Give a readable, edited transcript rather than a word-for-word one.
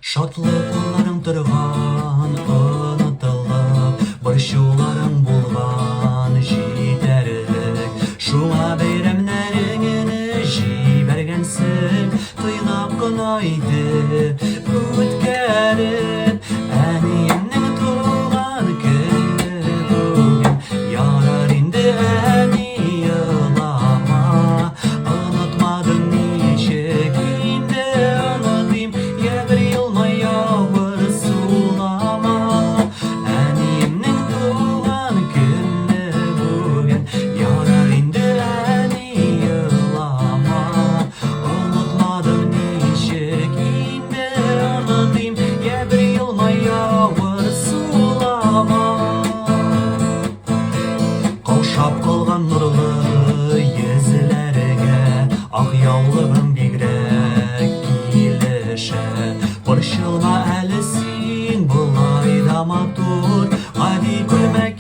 Шатлыкларың торган онытылып, борчуларың булган җитәрлек. Шуңа бәйрәмнәреңне җибәргәнсең, тыйнак кына итеп үткәреп. Әниемнең туган көне бүген, ярар инде, әни, елама. Онытмадым, ничек инде онытыйм, я бер елмай, авыр сулама. Әниемнең туган көне бүген, ярар инде, әни, елама. Онытмадым, ничек инде онытыйм, я бер елмай, авыр сулама. Каушап калган нурлы йөзләргә ак яулыгың бигрәк килешә. Борчылма әле син, болай да матур, гади күлмәк.